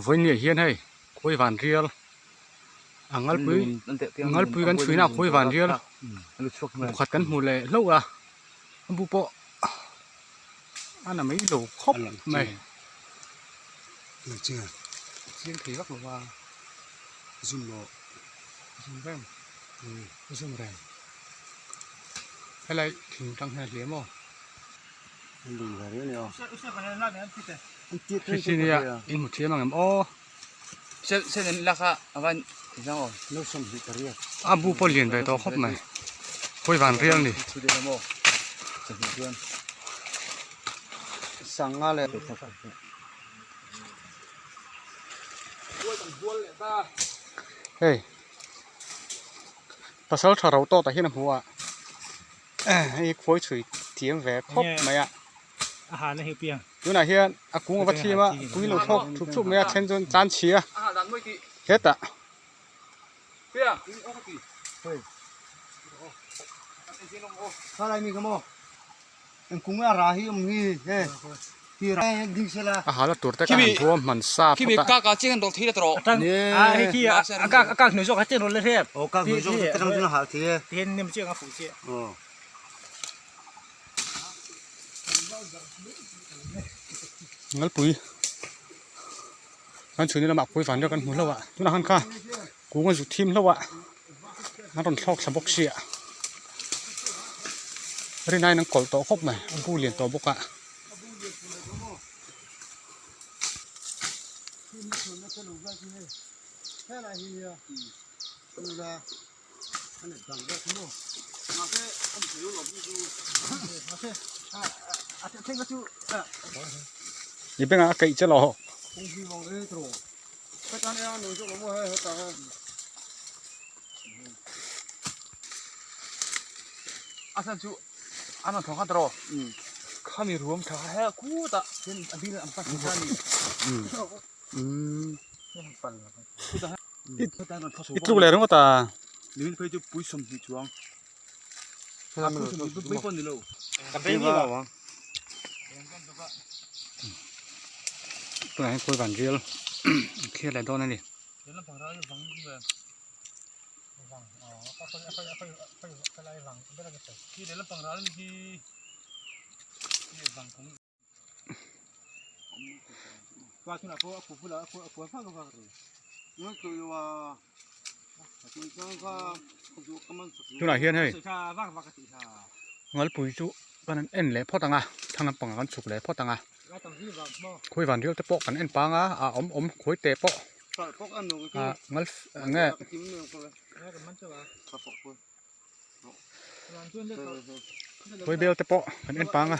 Vawinia hian hei khawi van rial a ngalpui ngalpui kan chhuina khawi van rial pakhat kan hmu leh hlauh a a bu pawh a na mai lo khawp mai chiang thei vak lo va zum reng zum reng helai thing tang hian a hliam aw. Hrichhinia in hmu thiam ang em aw. A bu pawh lian ve tawh khawp mai khawi van rial ni. Hei pasal tha ro tawt ah hian a hmu a. Hei khawi chhui thiam ve khawp mai a tunah hian a kung ava thim a pui lo thlawk thup thup mai a then chuan tan chhia hetah a hala tur te kha han thuam hman sa phawt a. Ngalpui kan chhunni lamah khawi van deuh kan hmu hlauh a tunah khan kha kung a zu thim hlauh a an rawn thlawk thla bawk sia rinaiin an kawlh tawh khawp mai a bu lian tawh bawk a. I bengah a keih che lo. I tluk leh ringawt a. Tunah hian khawi van rial an thlir leh dawn a ni. Tunah hian hei Ngalpui chu kan han en leh phawt ang a thlang lampangah kan chhuk leh phawt ang a khawi van riau te pawh kan en pang a a awm awm khawi te pawh ah ngal eng nge. Khawi bel te pawh kan en pang a.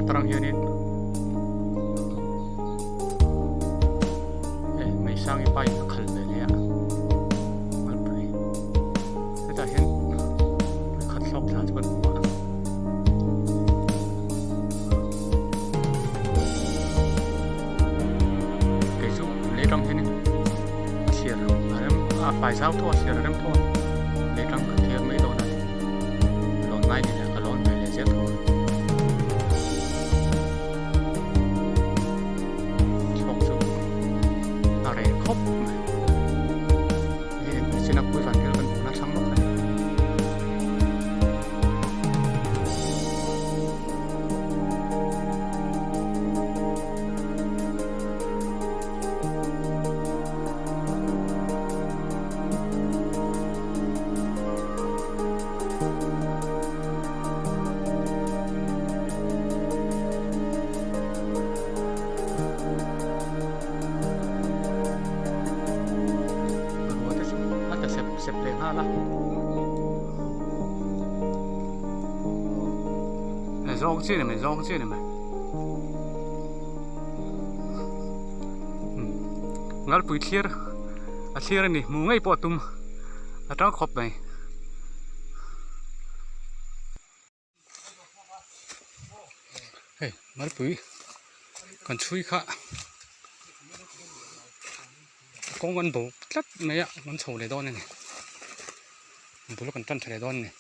Atarang hianin hei Meisangi pa in a khal ve leh a Malpui hetah hian khat hlawk thla chu kan hmu a. Kei chu lei tang hianin a thlir a rem a fai zau tawh a thlir a rem tawh a lei tang ka thlir mai dawn a ni lawn ngai ni leh ka lawn ve leh zel tho a chhawk chu a reh khawp mai hei chin a pui van vel kan hmuhna thlang lawk a ni. Ruah te chu a ta sep sep leh nghal a zawng chi ni mai zawng chi ni mai ngalpui thlir a thlir a ni hmuh ngei pawh a tum a tang khawp mai. Hei ngalpui kan chhui kha kawng an bo tlat mai a kan chho leh dawn a ni bul kan tan tha leh dawn a ni.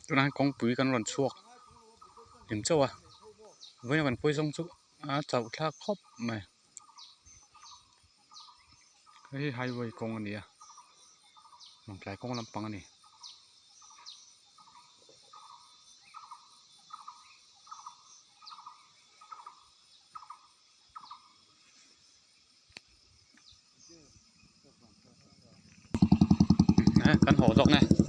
Tunah hian kawngpui kan rawn chhuak hlim chauh a vawiin a kan pawi zawng chu a chauh thlak khawp mai hei hi highway kawng a ni a lawngtlai kawng lampang a ni. Kan haw zawk nge.